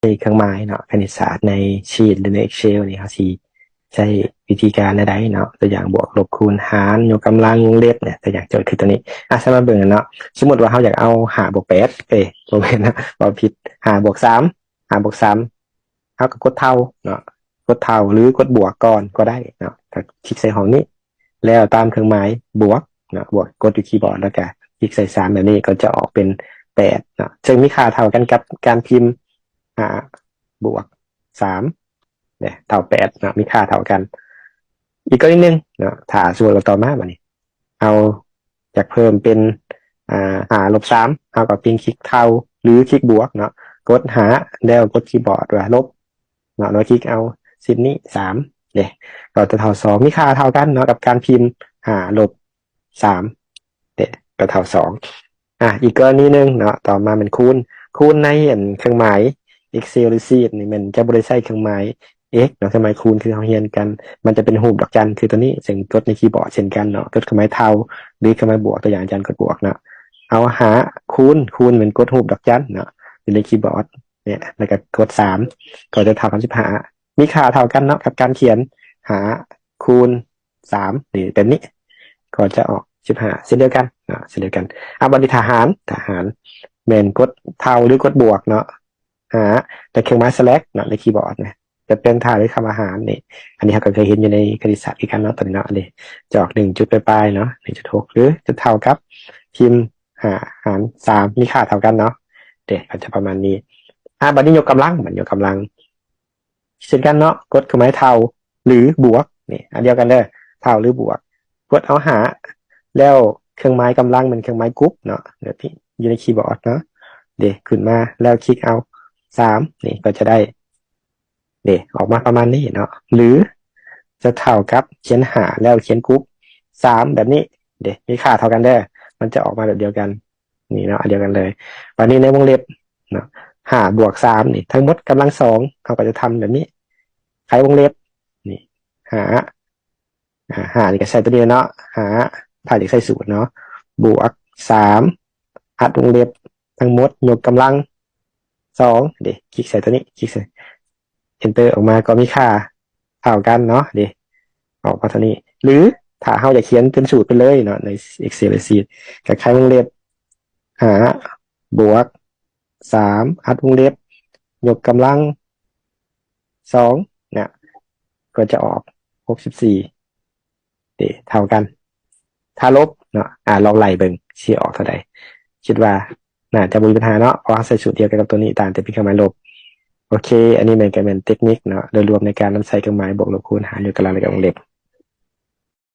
ເຄື່ອງໝາຍເນາະ ຄະນິດສາດໃນຊີດ ຫຼື ໃນ Excel ນີ້ ເຮົາຊິໃຊ້ວິທີການແນວໃດເນາະ ຕົວຢ່າງ ບວກ ລົບ ຄູນ ຫານ ຍົກກຳລັງ ວົງເລັບເນຍ ຕົວຢ່າງໂຈດຄືຕົວນີ້. ອ່ະ ສຳລັບເບິ່ງເນາະ ສົມມຸດວ່າເຮົາຢາກເອົາ ຫ້າບວກແປດ ເອີຍ ບໍ່ແມ່ນເນາະ ເວົ້າຜິດ ຫ້າບວກສາມ ຫ້າບວກສາມ ເຮົາກໍກົດເທົ່າເນາະ ກົດເທົ່າ ຫຼື ກົດບວກກ່ອນກໍໄດ້ເນາະ ກໍຄລິກໃສ່ຫ້ອງນີ້ ແລ້ວຕາມເຄື່ອງໝາຍບວກເນາະ ບວກ ກົດຢູ່ຄີບອດ ແລ້ວກໍຄລິກໃສ່ສາມ ແບບນີ້ກໍຈະອອກເປັນແປດເນາະ ເຊິ່ງມີຄ່າເທົ່າກັນກັບການພິມ ຫ້າ ບວກ ສາມ ເດ້ ເທົ່າແປດເນາະ ມີຄ່າເທົ່າກັນ. ອີກກໍນິດໜຶ່ງເນາະ ຖ້າສົມມຸດວ່າຕໍ່ມາບັດນີ້ ເຮົາຢາກເພີ່ມເປັນ ອ່າ ຫ້າລົບສາມ ເຮົາກໍປິ່ນຄລິກເທົ່າ ຫຼື ຄລິກບວກເນາະ ກົດຫ້າ ແລ້ວກົດຄີບອດວ່າລົບເນາະ ແລ້ວຄລິກເອົາຊິດນີ້ ສາມ ເດ້ ກໍຈະເທົ່າສອງ ມີຄ່າເທົ່າກັນເນາະ ກັບການພິມ ຫ້າລົບສາມ ເດ້ ກໍເທົ່າສອງ. ອ່າ ອີກກໍລະນີໜຶ່ງເນາະ ຕໍ່ມາແມ່ນຄູນ ຄູນໃນອັນເຄື່ອງໝາຍ Excel ຫຼື Sheet ນີ້ແມ່ນຈະບໍ່ໄດ້ໃຊ້ເຄື່ອງໝາຍ X ເນາະ ເຄື່ອງໝາຍຄູນຄືເຮົາຮຽນກັນ ມັນຈະເປັນຮູບດອກຈັນຄືຕົວນີ້ ເຊິ່ງກົດໃນຄີບອດເຊັ່ນກັນເນາະ ກົດເຄື່ອງໝາຍເທົ່າ ຫຼື ເຄື່ອງໝາຍບວກ ຕົວຢ່າງອາຈານກົດບວກເນາະ ເອົາຫ້າຄູນ ຄູນແມ່ນກົດຮູບດອກຈັນເນາະ ຢູ່ໃນຄີບອດເນຍ ແລ້ວກໍກົດສາມ ກໍຈະເທົ່າກັບສິບຫ້າ ມີຄ່າເທົ່າກັນເນາະ ກັບການຂຽນ ຫ້າຄູນສາມ ຫຼື ແບບນີ້ ກໍຈະອອກສິບຫ້າ ເຊັ່ນດຽວກັນເນາະ ເຊັ່ນດຽວກັນ. ອ່າ ບັດນີ້ຖ້າຫານ ຖ້າຫານແມ່ນກົດເທົ່າ ຫຼື ກົດບວກເນາະ ຫ້າ ແລ້ວເຄື່ອງໝາຍ slash ເນາະ ໃນຄີບອດນະ ຈະເປັນທ່າ ຫຼື ຄຳວ່າຫານນີ້ ອັນນີ້ເຮົາກໍເຄີຍເຫັນຢູ່ໃນຄະນິດສາດຄືກັນເນາະ ຕົວນີ້ເນາະ ອັນນີ້ຈອກ ໜຶ່ງຈຸດປາຍໆເນາະ ໜຶ່ງຈຸດຫົກ ຫຼື ຈະເທົ່າກັບພິມ ຫ້າຫານສາມ ມີຄ່າເທົ່າກັນເນາະ ເດ້ ກໍຈະປະມານນີ້. ອ່າ ບັດນີ້ຍົກກຳລັງ ບັດນີ້ຍົກກຳລັງ ເຊັ່ນກັນເນາະ ກົດເຄື່ອງໝາຍເທົ່າ ຫຼື ບວກ ນີ້ ອັນດຽວກັນເດີ ເທົ່າ ຫຼື ບວກ ກົດເອົາຫ້າ ແລ້ວເຄື່ອງໝາຍກຳລັງແມ່ນເຄື່ອງໝາຍກຸບເນາະ ແບບນີ້ ຢູ່ໃນຄີບອດເນາະ ເດ້ ຂຶ້ນມາ ແລ້ວຄລິກເອົາສາມ ນີ້ ກໍຈະໄດ້ ເດ້ ອອກມາປະມານນີ້ເນາະ ຫຼື ຈະເທົ່າກັບຂຽນຫ້າ ແລ້ວຂຽນກຸບສາມ ແບບນີ້ ເດ້ ມີຄ່າເທົ່າກັນເດີ ມັນຈະອອກມາແບບດຽວກັນ ນີ້ເນາະ ອັນດຽວກັນເລີຍ. ບັດນີ້ໃນວົງເລັບເນາະ ຫ້າບວກສາມ ນີ້ ທັງໝົດກຳລັງສອງ ເຮົາກໍຈະທຳແບບນີ້ ໄຂວົງເລັບ ນີ້ ຫ້າ ອ່າ ຫ້ານີ້ກໍໃສ່ຕົວນີ້ເນາະ ຫ້າ ຖ້າຢາກໃສ່ສູດເນາະ ບວກສາມ ອັດວົງເລັບ ທັງໝົດຍົກກຳລັງສອງ ເດ້ ຄລິກໃສ່ຕົວນີ້ ຄລິກໃສ່ Enter ອອກມາກໍມີຄ່າເທົ່າກັນເນາະ ເດ້ ອອກມາເທົ່ານີ້ ຫຼື ຖ້າເຮົາຢາກຂຽນເປັນສູດໄປເລີຍເນາະ ໃນ Excel Sheet ກໍໄຂວົງເລັບ ຫ້າ ບວກ ສາມ ອັດວົງເລັບ ຍົກກຳລັງສອງ ເນຍ ກໍຈະອອກ ຫົກສິບສີ່ ເດ້ ເທົ່າກັນ. ຖ້າລົບເນາະ ອ່າ ລອງໄລ່ເບິ່ງ ຊິອອກເທົ່າໃດ? ຄິດວ່າໜ້າຈະບໍ່ມີບັນຫາເນາະ ເພາະເຮົາໃຊ້ສູດດຽວກັນກັບຕົວນີ້ ຕ່າງແຕ່ເປັນເຄື່ອງໝາຍລົບ. ໂອເຄ ອັນນີ້ແມ່ນ ກໍແມ່ນເຕັກນິກເນາະ ໂດຍລວມໃນການນຳໃຊ້ເຄື່ອງໝາຍບວກ ລົບ ຄູນ ຫານ ຍົກກຳລັງ ແລະ ກໍວົງເລັບ.